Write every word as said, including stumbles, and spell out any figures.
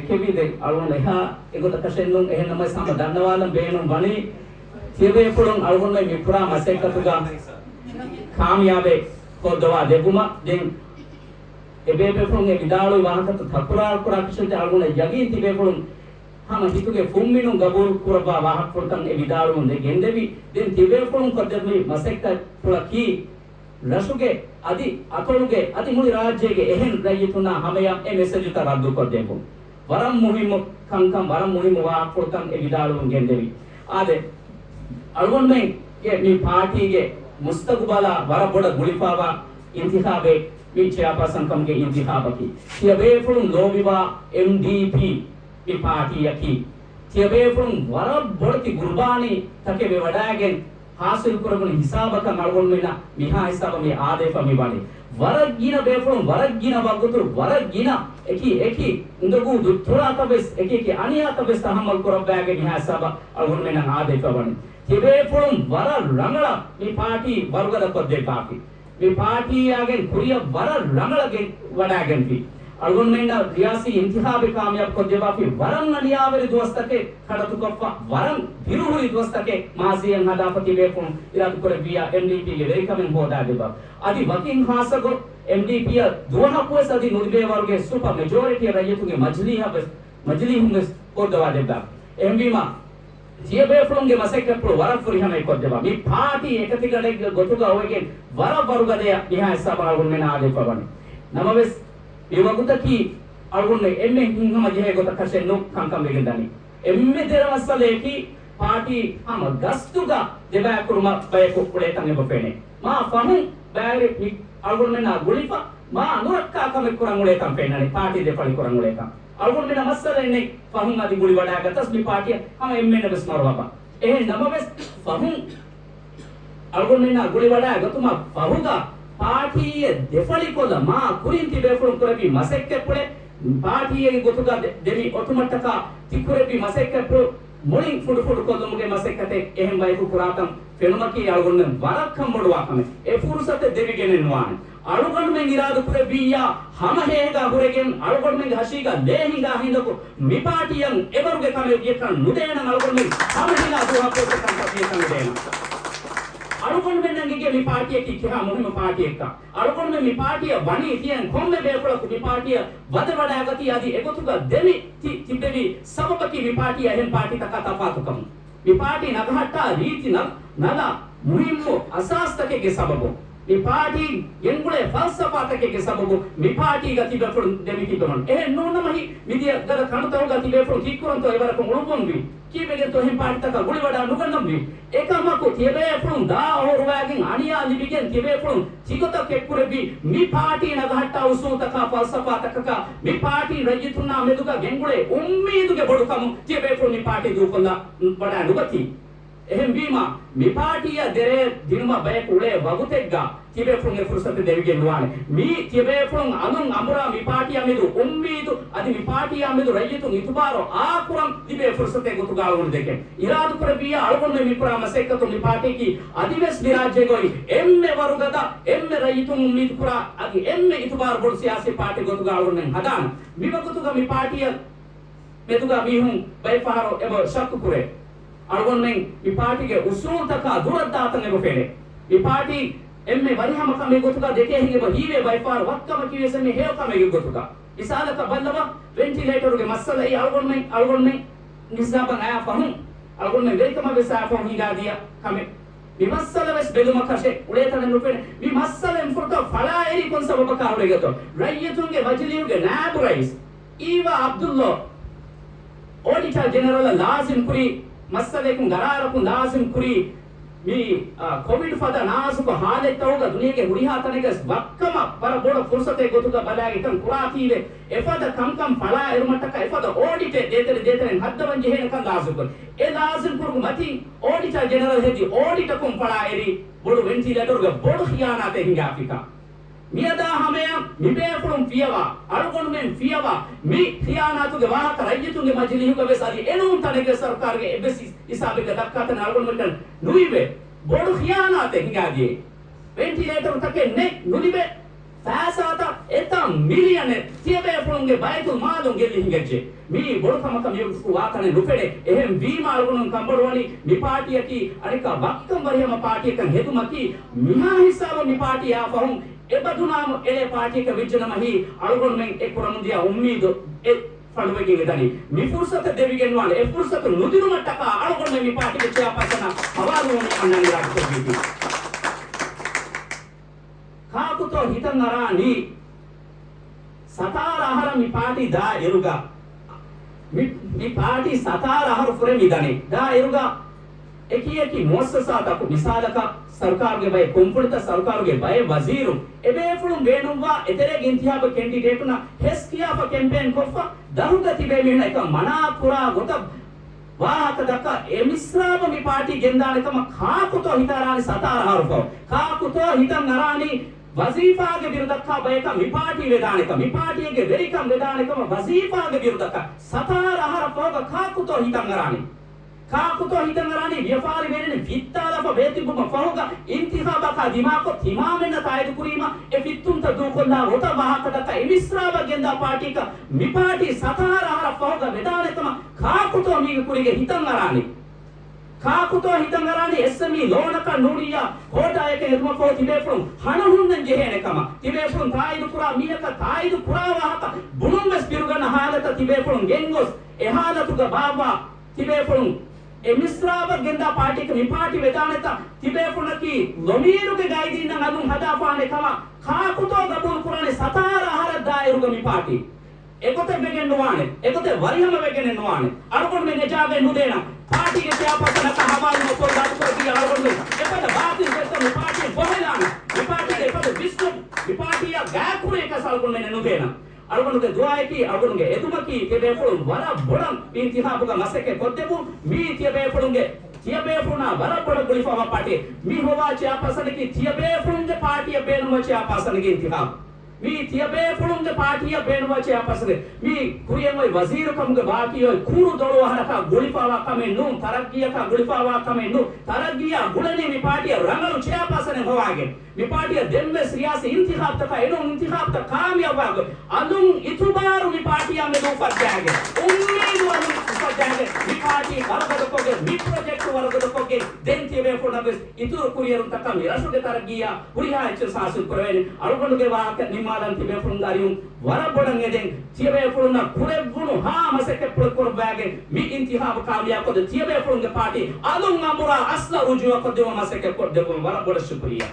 ދެކެވީ ދެން އަޅުގަނޑު އެހާ އެގޮތަކަށެއް ނޫން. އެހެން ނަމަވެސް ހަމަ ދަންނަވާލަން ބޭނުން ވަނީ، ތިޔަބޭފުޅުން އަޅުގަނޑުމެން މި ކުރާ މަސައްކަތުގަ ކާމިޔާބެއް ކޮށްދަވާ ދެއްވުމަށް. ދެން އެބޭބޭފުޅުން އެ ވިދާޅުވި ވާހަކަތައް ތަކުރާރު ކުރާ ކަށަވަރުން އަޅުގަނޑަށް ޔަގީން ތިބޭފުޅުން ހަމަ ހިތުގެ ފުންމިނުން ގަބޫލު ކުރައްވާ ވާހަކަފުޅުތައް އެ ވިދާޅުވުން ދެ ގެންދެވި. ދެން ތިބޭފުޅުން ކޮށްދެއްވި މަސައްކަތްޕުޅަކީ، ރަށުގެ އަދި އަތޮޅުގެ އަދި މުޅި ރާއްޖޭގެ އެހެން ރައްޔިތުންނާ ހަމަޔަށް އެ މެސެޖުތައް ރައްދުކޮށްދެއްވުން. ވަރަށް މުހިއްމު ކަންކަން، ވަރަށް މުހިއްމު ވާހަކަފުޅުތައް އެ ވިދާޅުވުން ގެންދެވި. އާދެ، އަޅުގަނޑުމެންގެ މި ޕާޓީގެ މުސްތަގުބަލާ ވަރަށް ބޮޑަށް ގުޅިފައިވާ އިންތިޚާބެއް މި ޗެއާޕާސަންކަމުގެ އިންތިޚާބަކީ. ތިޔަބޭފުޅުން ލޯބިވާ އެމްޑީޕީ މި ޕާޓީއަކީ. ތިޔަބޭފުޅުން ވަރަށް ބޮޑެތި ގުރުބާނީތަކެއް ވެވަޑައިގެން ހާސިލްކުރެވުނު ހިސާބަކަށް އަޅުގަނޑުމެންނަށް މިހާ ހިސާބަށް މި އާދެފަ މި ވަނީ. ވަރަށް ގިނަ ބޭފުޅުން، ވަރަށް ގިނަ ވަގުތު، ވަރަށް ގިނަ އެކި އެކި އުނދަގޫ ދުއްތުރާތައް ވެސް، އެކި އެކި އަނިޔާތައް ވެސް ތަހައްމަލް ކުރައްވައިގެން މިހާ ހިސާބަށް އަޅުގަނޑުމެންނަށް އާދެފަ ވަނީ. ތިބޭފުޅުން ވަރަށް ރަނގަޅަށް މި ޕާޓީ ވަރުގަދަ ކޮށްދެއްވާފި. މި ޕާޓީއާގެން ކުރިއަށް ވަރަށް ރަނގަޅަށް ގެ-، ވަޑައިގެންފި. އަޅުގަނޑުމެންނަށް ރިޔާސީ އިންތިޚާބެއް ކާމިޔާބު ކޮށްދެއްވާފި. ވަރަށް އަނިޔާވެރި ދުވަސްތަކެއް ކަޑަތުކޮށްފަ، ވަރަށް ދިރުހުރި ދުވަސްތަކެއް މާޒީއަށް ހަދާފަ ތިބޭފުޅުން އިރާދަކުރެއްވިއްޔާ އެމްޑީޕީގެ ވެރިކަމެއް ހޯދާދެއްވާ. އަދި ވަކިން ޚާއްޞަކޮށް އެމްޑީޕީއަށް ދުވަހަކުވެސް އަދި ނުލިބޭވަރުގެ ސުޕަ މެޖޯރިޓީއަށް ރައްޔިތުންގެ މަޖިލީހަށް ވެސް، މަޖިލީހުން ވެސް ކޮށްދަވާދެއްވާ. އެހެންވީމަ، ތިޔަބޭފުޅުންގެ މަސައްކަތްޕުޅު ވަރަށް ފުރިހަމައެއް ކޮށްދެއްވާ. މި ޕާޓީ އެކަތިގަނޑެއްގެ ގޮތުގަ އޮވެގެން ވަރަށް ވަރުގަދަޔަށް މިހާ ހިސާބަށް އަޅުގަނޑުމެން އާދެފަ ވަނީ. ނަމަވެސް، މި ވަގުތަކީ އަޅުގަނޑު އެންމެ ހިތްހަމަ ޖެހޭ ގޮތަކަށެއް ނޫން ކަންކަން ވެގެން ދަނީ. އެންމެ ދެރަ މައްސަލަޔަކީ، ޕާޓީ ހަމަ ގަސްތުގަ ދެބައިކުރުމަށް ބަޔަކު އުޅޭތަން އެބަ ފެނޭ. މާ ފަހުން ބައިވެރި މި އަޅުގަނޑުމެންނާ ގުޅިފަ، މާ ނުރައްކާ ކަމެއް ކުރަން އުޅޭތަން ފެންނަނީ، ޕާޓީ ދެފަޅި ކުރަން އުޅޭތަން. އަޅުގަނޑުމެންނަށް މައްސަލައެއް ނެތް ފަހުން އަދި ގުޅިވަޑައިގަތަސް މި ޕާޓީއަށް ހަމަ އެންމެންނަށް ވެސް މަރުހަބާ. އެހެން ނަމަވެސް، ފަހުން އަޅުގަނޑުމެންނާ ގުޅިވަޑައިގަތުމަށް ފަހުގަ ޕާޓީއެއް ދެފަޅިކޮށްލަ މާ ކުރިން ތިބޭފުޅުން ކުރެއްވި މަސައްކަތްޕުޅެއް، ޕާޓީއެއްގެ ގޮތުގަ ދެ-، ދެމި އޮތުމަށްޓަކާ ތި ކުރެއްވި މަސައްކަތްޕުޅު މުޅިން ފުނޑުފުނޑު ކޮށްލުމުގެ މަސައްކަތެއް އެހެން ބަޔަކު ކުރާތަން ފެނުމަކީ އަޅުގަނޑުމެން ވަރަށް ކަންބޮޑުވާ ކަމެއް. އެ ފުރުސަތެއް ދެވިގެނެއް ނުވާނެ. އަޅުގަނޑުމެން އިރާދަކުރެއްވިއްޔާ، ހަމަހޭގާ ހުރެގެން އަޅުގަނޑުމެންގެ ހަށީގާ ލޭ ހިނގާ ހިނދަކު މި ޕާޓީއަށް އެވަރުގެ ކަމެއް ވިޔަކަށް ނުދޭނަން. އަޅުގަނޑުމެން ހަމަހިނގާ ދުވަހަކުވެސް ކަންތައް ވިޔަކަށް ނުދޭނަން. އަޅުގަނޑުމެންނަށް އެނގޭ މި ޕާޓީއަކީ ކިހާ މުހިއްމު ޕާޓީއެއްކަން. އަޅުގަނޑުމެން މި ޕާޓީއަށް ވަނީ ތިޔަން ކޮންމެ ބޭފުޅަކު މި ޕާޓީއަށް ވަދެވަޑައިގަތީ އަދި އެގޮތުގަ ދެމި ތި-، ތިއްބެވި ސަބަބަކީ މި ޕާޓީ އަހެން ޕާޓީތަކާ ތަފާތުކަމުން. މި ޕާޓީ ނަގަހައްޓާ ރީތި ނަ-، ނަލާ މުހިއްމު އަސާސްތަކެއްގެ ސަބަބުން، މި ޕާޓީ ގެންގުޅޭ ފަލްސަފާތަކެއްގެ ސަބަބުން މި ޕާޓީގަ ތިބޭފުޅުން ދެމިތިބެވަން. އެހެން ނޫންނަމަ ހި-، މިދިޔަ ގަދަ ކަނޑުތަކުގަ ތިބޭފުޅުން ކީއްކުރަންތޯ އެވަރަކުން އުޅުއްވަންވީ؟ ކީއްވެގެންތޯ އެހެން ޕާޓީތަކަށް ގުޅިވަޑާ ނުގަންނަންވީ؟ އެކަމަކު ތިޔަބޭފުޅުން ދާ އަހުރުވައިގެން އަނިޔާ ލިބިގެން ތިބޭފުޅުން ތިގޮތަށް ކެތްކުރެއްވި މި ޕާޓީ ނަގަހައްޓާ އުސޫލުތަކާ ފަލްސަފާތަކަކާ މި ޕާޓީ ރައްޔިތުންނާ މެދުގަ ގެންގުޅޭ އުއްމީދުގެ ބޮޑުކަމުން ތިޔަބޭފުޅުން މި ޕާޓީ ދޫކޮށްލާ ވަޑާ ނުގަތީ. އެހެންވީމަ، މި ޕާޓީއަށް ދެރައެއް ދިނުމަށް ބަޔަކު އުޅޭ ވަގުތެއްގަ ތިބޭފުޅުން އެ ފުރުސަތެއް ދެވިގެން ނުވާނެ. މީ ތިޔަބޭފުޅުން އަލުން އަނބުރާ މި ޕާޓީއާ މެދު އުއްމީދު އަދި މި ޕާޓީއާ މެދު ރައްޔިތުން އިތުބާރު އާކުރަން ލިބޭ ފުރުސަތެއް ގޮތުގަ އަޅުގަނޑު ދެކެން. އިރާދަކުރެއްވިއްޔާ އަޅުގަނޑުމެން މި ކުރާ މަސައްކަތުން މި ޕާޓީއަކީ އަދިވެސް މި ރާއްޖޭގައި އެންމެ ވަރުގަދަ، އެންމެ ރައްޔިތުން އުއްމީދު ކުރާ އަދި އެންމެ އިތުބާރު ބޮޑު ސިޔާސީ ޕާޓީ ގޮތުގަ އަޅުގަނޑުމެން ހަދާނެ. މި ވަގުތުގަ މި ޕާޓީއަށް މެދުގަ މީހުން ބައެއް ފަހަރު އެބަ ޝައްކު ކުރޭ. އަޅުގަނޑުމެން މި ޕާޓީގެ އުސޫލްތަކާ ދުރަށް ދާތަން އެބަ ފެނޭ. މި ޕާޓީ އެންމެ ވަރިހަމަ ކަމެއް ގޮތުގަ ދެކޭހެން އެބަ ހީވޭ ބައެއް ފަހަރު ވައްކަމަކީ ވެސް އެންމެ ހެޔޮ ކަމެއްގެ ގޮތުގަ. މިސާލަކަށް ބައްލަވާ، ވެންޓިލޭޓަރުގެ މައްސަލައީ އަޅުގަނޑުމެން، އަޅުގަނޑުމެން މި ހިސާބަށް އައި ފަހުން، އަޅުގަނޑުމެން ވެރިކަމަށް ވެސް އައި ފަހުން ހިނގާދިޔަ ކަމެއް. މި މައްސަލަ ވެސް ބެލުމަކަށެއް އުޅޭތަނެއް ނުފެނޭ. މި މައްސަލައިން ފުރަތަމަ ފަޅާއެރީ ކޮން ސަބަބަކާ ހުރެގަތޯ؟ ރައްޔިތުންގެ މަޖިލީހުގެ ނާއިބު ރައީސް އީވާ އަބްދުﷲ އޯޑިޓަރ ޖެނެރަލަށް ލާޒިމް ކުރީ، މައްސަލައަކުން ގަރާރަކުން ލާޒިމް ކުރީ، މި، އާ، ކޮވިޑް ފަދަ ނާޒުކު ހާލަތްތަކުގަ ދުނިޔޭގެ ހުރިހާ ތަނެއްގަސް ވައްކަމަށް ވަރަށް ބޮޑަށް ފުރުސަތެއް ގޮތުގަ ބަލާގެ ކަން ކުރާތީވެ، އެފަދަ ކަންކަން ފަޅާއެރުމަށްޓަކާ އެފަދަ އޯޑިޓެއް ދޭތެރެ ދޭތެރެން ހައްދަވަން ޖެހޭނެ ކަން ލާޒިމް ކުރި. އެ ލާޒިމް ކުރުމުގެ މަތިން އޯޑިޓަރ ޖެނެރަލް ހެދި އޯޑިޓަކުން ފަޅާއެރީ ބޮޑު ވެންޓިލޭޓަރުގެ ބޮޑު ޚިޔާނާތެއް ހިނގާފިކަން. މިއަދާ ހަމަޔަށް މިބޭފުޅުން ފިޔަވާ، އަޅުގަނޑުމެން ފިޔަވާ، މި ޚިޔާނާތުގެ ވާހަކަ ރައްޔިތުންގެ މަޖިލީހުގަ ވެސް އަދި އެނޫން ތަނެއްގެ ސަރުކާރުގެ އެއްވެސް ހިސާބެއްގަ ދައްކާތަނެއް އަޅުގަނޑުމެންނަށް ނުއިވޭ. ބޮޑު ޚިޔާނާތެއް ހިނގާދިޔައީ. ވެންޓިލޭޓަރުތަކެއް ނެތް، ނުލިބޭ. ފައިސާތައް އެތައް މިލިއަނެއް ތިޔަބޭފުޅުންގެ ބައިތުލް މާލުން ގެއްލި ހިނގައްޖެ. މީ ބޮޑު ކަމަކަށް މިވަގުތު ވާކަނެއް ނުފެނޭ. އެހެން ވީމާ އަޅުގަނޑު ކަންބޮޑުވަނީ މި ޕާޓީއަކީ އަނެއްކާ ވަކިކަން ވަރިހަމަ ޕާޓީއަކަށް ހެދުމަކީ. މިހާ ހިސާބަށް މި ޕާޓީ އާ ފަހުން އެބަ ދުނާމު އެޅޭ ޕާޓީއަކަށް ވެއްޖެނަމަ ހީ އަޅުގަނޑުމެން އެ ކުރަމުންދިޔަ އުއްމީދު އެ ފަނޑުވެގެން އެދަނީ. މި ފުރުސަތު ދެވިގެންވާނެ. އެ ފުރުސަތު ނުދިނުމަށްޓަކާ އަޅުގަނޑުމެން މި ޕާޓީގެ ޗެއާޕާސަނަށް ހަވާލުވަނީ އަންނަނި ރާއްޖެ ކޮމިޓީ. ކާކުތޯ ހިތަށް އަރާނީ؟ ސަތާރަ އަހަރަށް މި ޕާޓީ ދާ އިރުގަ، މި، މި ޕާޓީ ސަތާރަ އަހަރު ފުރެ މި ދަނީ. ދާ އިރުގަ އެކި އެކި މުއައްސަސާތަކު، މިސާލަކަށް ސަރުކާރުގެ ބައެއް ކުންފުނިތައް، ސަރުކާރުގެ ބައެއް ވަޒީރުން، އެބޭފުޅުން ބޭނުންވާ އެތެރޭގެ އިންތިހާބު ކެންޑިޑޭޓުންނަށް ހެސް ކިޔާފަ ކެމްޕޭން ކޮށްފަ، ދަށުގަ ތިބޭ މީހުންނަށް އެކަން މަނާ ކުރާ ގޮތަށް ވާހަކަ ދައްކާ އެ މިސްރާބަށް މި ޕާޓީ ގެންދާނެ ކަމަށް ކާކުތޯ ހިތަށް އަރާނީ ސަތާރަ އަހަރު ފަހު؟ ކާކުތޯ ހިތަށް އަރާނީ ވަޒީފާގެ ބިރު ދައްކާ ބަޔަކަށް މި ޕާޓީ ވެދާނެ ކަމަށް، މި ޕާޓީގެ ވެރިކަން ވެދާނެ ކަމަށް ވަޒީފާގެ ބިރު ދައްކާ ސަތާރަ އަހަރަށް ފަހުގަ ކާކުތޯ ހިތަށް އަރާނީ؟ ކާކުތޯ ހިތަށް އަރާނީ ވިޔަފާރި ބޭނުން ފިއްތާލާފަ ބޭތިއްބުމަށް ފަހުގަ އިންތިޚާބަކާ ދިމާކޮށް ތިމާމެންނަށް ތާއީދު ކުރީމަ އެ ފިއްތުންތައް ދޫކޮށްލާ ގޮތަށް ވާހަކަ ދައްކާ އެ މިސްރާބަށް ގެންދާ ޕާޓީއަކަށް މި ޕާޓީ ސަތާރަ އަހަރަށް ފަހުގަ ވެދާނެ ކަމަށް ކާކުތޯ މީގެ ކުރީގަ ހިތަށް އަރާނީ؟ ކާކުތޯ ހިތަށް އަރާނީ އެސްއެމްއީ ލޯނަކަށް ނޫނިއްޔާ ކޯޓާއެކެއް ހެދުމަށްފަހު ތިބޭފުޅުން ހަނަ ހުންނަން ޖެހޭނެ ކަމަށް، ތިބޭފުޅުން ތާއީދު ކުރާ މީހަކަށް ތާއީދު ކުރާ ވާހަކަ ބުނުން ވެސް ބިރުގަންނަ ހާލަތަށް ތިބޭފުޅުން ގެންގޮސް، އެ ހާލަތުގަ ބާއްވާ ތިބޭފުޅުން އެ މިސްރާބަށް ގެންދާ ޕާޓީއަކަށް މި ޕާޓީ ވެދާނެތަ؟ ތިބޭފުޅުންނަކީ ޟަމީރުގެ ގައިދީންނަށް އަލުން ހަދާފާނެ ކަމަށް ކާކުތޯ ގަބޫލު ކުރާނެ ސަތާރަ އަހަރަށް ދާއިރުގަ މި ޕާޓީ؟ އެގޮތަށް ވެގެން ނުވާނެ. އެގޮތަށް ވަރިހަމަ ވެގެނެއް ނުވާނެ. އަޅުގަނޑުމެން އެ ޖާގައެއް ނުދޭނަން. ޕާޓީގެ ޗެއާޕާސަނަކަށް ހަވާލު ނުކޮށްލާ ދުކޮށް ދިޔަ އަޅުގަނޑުމެން އެފަދަ ބާތިލް ގޮތްތައް މި ޕާޓީން ފޮހެލާނެ. މި ޕާޓީގެ އެފަދަ ވިސްނުން، މި ޕާޓީއަށް ގާތްކުރިޔަކަސް އަޅުގަނޑުމެންނެއް ނުދޭނަން. އަޅުގަނޑުގެ ދުޢާއަކީ، އަޅުގަނޑުގެ އެދުމަކީ، ތިޔަބޭފުޅުން ވަރަށް ބޮޑަށް މި އިންތިޚާބުގަ މަސައްކަތް ކޮށްދެއްވުން. މީ ތިޔަބޭފުޅުންގެ، ތިޔަބޭފުޅުންނާ ވަރަށް ބޮޑަށް ގުޅިފަވާ ޕާޓީ. މި ހޮވާ ޗެއާޕާސަނަކީ ތިޔަބޭފުޅުންގެ ޕާޓީއަށް ބޭނުންވާ ޗެއާޕާސަނެއްގެ އިންތިޚާބު. މީ ތިޔަބޭފުޅުންގެ ޕާޓީއަށް ބޭނުންވާ ޗެއާޕާސަނެއް. މީ ކުރިއަށް އޮތް ވަޒީރުކަމުގެ ބާކީ އޮތް ކުރު ދޮޅު އަހަރަކާ ގުޅިފަވާ ކަމެއް ނޫން، ތަރައްގީއަކާ ގުޅިފަވާ ކަމެއް ނޫން. ތަރައްގީއާ ގުޅެނީ މި ޕާޓީއަށް ރަނގަޅު ޗެއާޕާސަނެއް ހޮވާގެން. މި ޕާޓީއަށް ދެންވެސް ރިޔާސީ އިންތިޚާބުތަކަށް އެނޫން އިންތިޚާބުތައް ކާމިޔާބުވާގޮތް އަލުން އިތުބާރު މި ޕާޓީއާ މެދު އުފައްދާގެން، އުއްމީދު އަލުން އުފައްދާގެން، މި ޕާޓީ ވަރުގަދަކޮށްގެން، މި ޕްރޮޖެކްޓް ވަރުގަދަކޮށްގެން، ދެން ތިޔަބޭފުޅުންނަށް ވެސް އިތުރު ކުރިއެރުންތަކަށް މި ރަށުގެ ތަރައްގީއާ ހުރިހާ އެއްޗެއް ސާސިލް ކުރެވޭނެ. އަޅުގަނޑުގެ ވާހަކަ ނިންމާލަން ތިބޭފުޅުން ދާރިއުން ވަރަށް ބޮޑަށް އެދެން. ތިޔަބޭފުޅުންނަށް ކުރެއްވުނު ހާ މަސައްކަތްޕުޅެއް ކުރައްވާގެން މި އިންތިޚާބު ކާމިޔާބުކޮށްދޭ. ތިޔަބޭފުޅުންގެ ޕާޓީ އަލުން އަނބުރާ އަސްލަށް ރުޖޫޢަކޮށްދެއްވުމަށް މަސައްކަތް ކޮށްދެއްވުން ވަރަށް ބޮޑަށް ޝުކުރިއްޔާ.